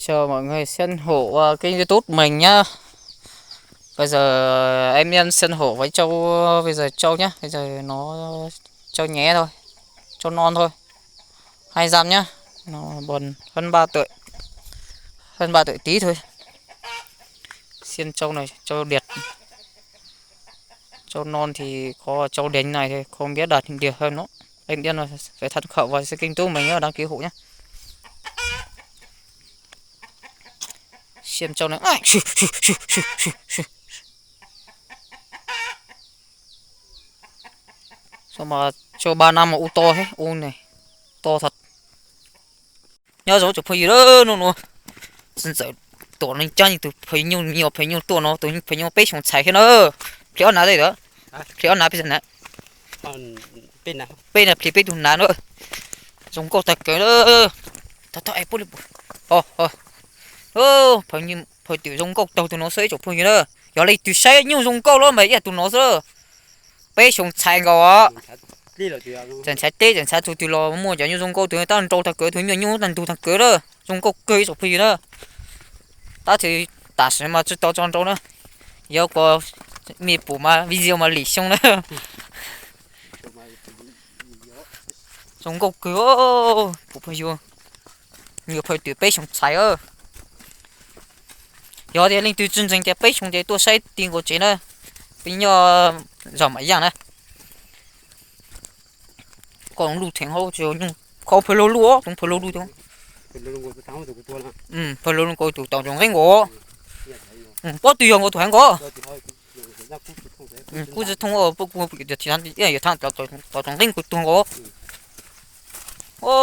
Chào mọi người xem ủng hộ, ờ, kênh YouTube mình nhá. Bây giờ em Yên xem ủng hộ với Châu, bây giờ Châu nhá. Bây giờ nó Châu nhé thôi. Châu non thôi. Hai dặm nhá. Nó còn hơn ba tuổi. Hơn ba tuổi tí thôi. Xem Châu này, Châu điệt. Châu non thì có Châu đến này thì không biết đạt được hơn nữa. Em Yên là phải tham khảo vào cái kênh YouTube mình nhá, đăng ký hộ nhá. Xiêm Châu này. Ai, shoo, shoo, shoo, shoo, shoo, shoo. Sao mà Châu ba năm mà u to thế, u này. To thật. Nyob zoo tsoom phooj ywg, hnub no txiv ntxawm tuaj neeg cab tus phooj ywg, phooj ywg tuaj no, tus phooj ywg peb xyoos txhais thiab na. Plhis ob hnav, plhis ob hnav peb na, peb na plhis peb tug hnav na. Zoo nkauj tag kev na. Tau tau es puab li, phooj ywg, phooj ywg zoo nkauj tag tus no xwb tsoom phooj ywg na. Yog leej twg saib nyuj zoo nkauj los mas ib yam tus no xwb. Peb xyoos txhais nkaus os. Txawm ntxhais teb txawm ntxhais tug twg los muaj cov nyuj zoo nkauj tus tab nrau tag kev, tus nyuj nyuj tag ntug tag kev na. Zoo nkauj kawg tsoom phooj ywg na. Tab sis tam sim mas tsis tau tso nrau na. Yuav kom mej pum mas video mas lim xyoo na. Zoo nkauj kawg, phooj ywg. Nyuam phaj twm peb xyoos txhais. Yog tias leej twg tsis ntseeg tias peb xyoos ces tuaj saib ti nkaus tsev na. Peb nyob zos Mam Yaj na. Koj lub theem hauv, koj phaj laug lub os, tus phaj laug lub. Phaj laug lub nkaus tus tau tus nqeeb nkaus. Pob twg yog nkaus tus heev nkaus. Kuv tsis thooj, kuv yuav tham tom tus nqeeb kuv tuag nkaus.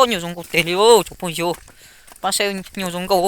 Nyuj zoo nkauj teg li tsoom phooj ywg. Pab saib nyuj zoo nkauj.